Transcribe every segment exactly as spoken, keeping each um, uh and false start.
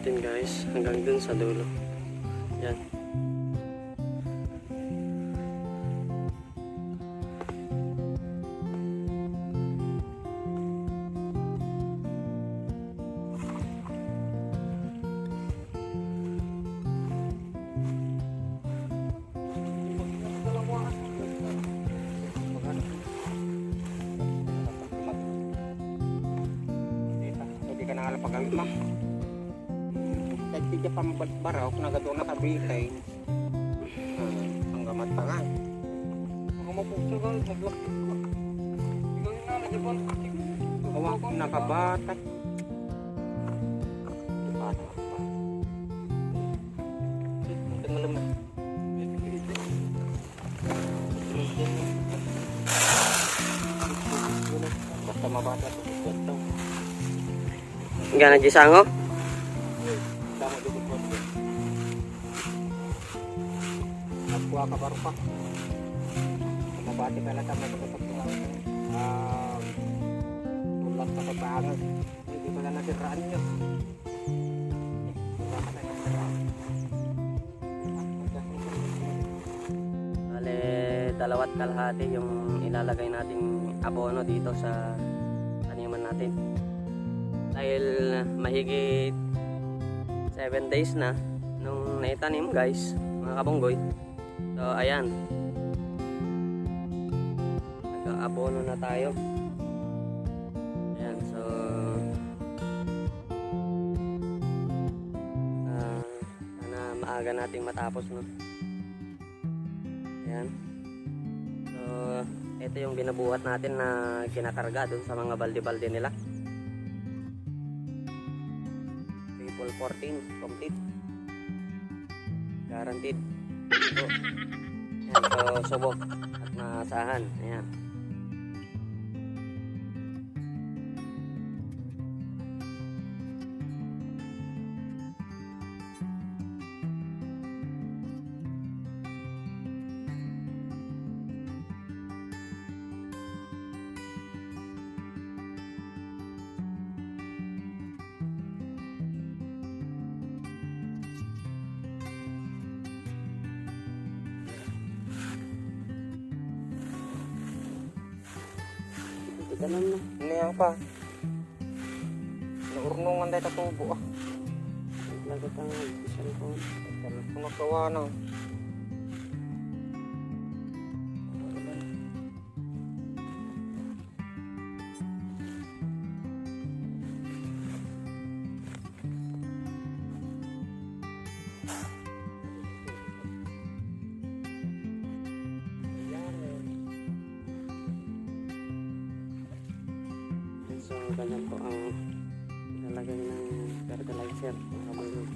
Yan guys, hanggang dun sa dulo. Yan. Hindi ka na nga pag-alma. Kahit di ka pambarok, nagado na kabitay. Ah, ang gamat pa nga. Ang mapuso ka, maglak-, ikaw yung nanay, di ba? Awa, nakabata. Bata pa. Ang malam-, basta mabata to, basta. Gana di sango? Damo di ko. Nagkuha ka baro pa. Mabati ka lang sa mga kapagkuha. Ah, ulat sa kabangan. Hindi ko na nasiraan yun. Bale, dalawa't kalahati yung ilalagay nating abono dito sa taniman natin. Dahil mahigit seven days na nung naitanim, guys, mga kabunggoy. So, ayan. Nag-aabono na tayo. Ayan, so, ah, sana maaga nating matapos, no? Ayan. So, ito yung binubuhat natin na kinakarga dun sa mga balde-balde nila. Triple fourteen, complete. Guaranteed. So, ayan, so, subok at maasahan. Ayan. Ito ka lang na. Ano yan pa? Naurnungan tayo tatubo, ah. Lagot ang cellphone. Ano nagawa na? So, ganyan po ang ilalagay ng fertilizer, mga kabunggoy.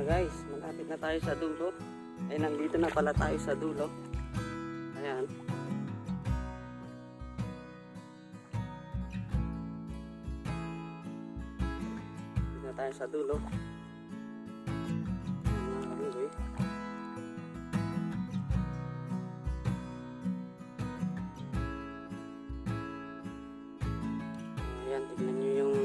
Guys, malapit na tayo sa dulo. Ay, nandito na pala tayo sa dulo. Ayan. Dito na tayo sa dulo. Ayan, mga kabunggoy. Ayan, tignan nyo yung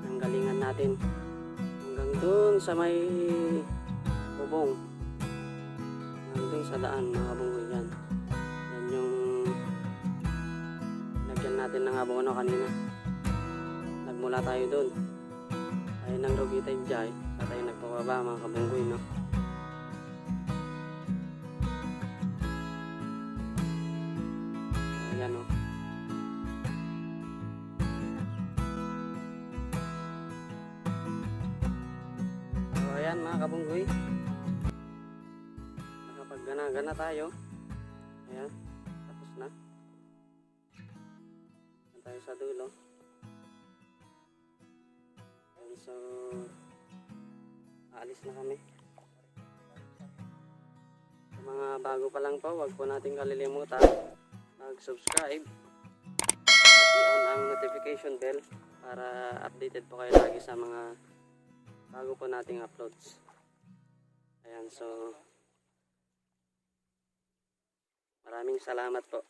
nanggalingan natin. Hanggang dun sa may bubong. Hanggang dun sa daan, mga kabunggoy, yan. Yan yung lagyan natin ng abono kanina. Nagmula tayo dun. Ay nang rugi tayo dyan. Sa tayo nagpababa, mga kabunggoy, no? Ayan, oh. So, ayan, mga kabunggoy. Nakapaggana-gana tayo. Ayan, tapos na. Ayan tayo sa dulo. Ayan, so, aalis na kami. Sa mga bago pa lang po, huwag po natin kalilimutan mag-subscribe at i-on ang notification bell para updated po kayo lagi sa mga bago po nating uploads. Ayan, so, maraming salamat po.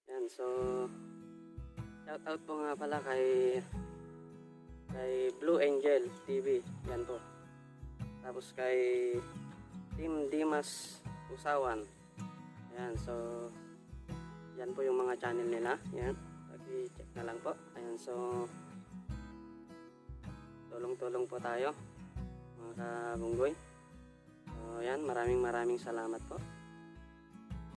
Yan, so, shout out po nga pala kay, kay Blue Angel T V. Yan po. Tapos kay Team Dimas Usawan. Yan, so, yan po yung mga channel nila. Yan, paki-check na lang po. Ayan, so, tulong-tulong po tayo, mga kabunggoy. So, yan, maraming maraming salamat po.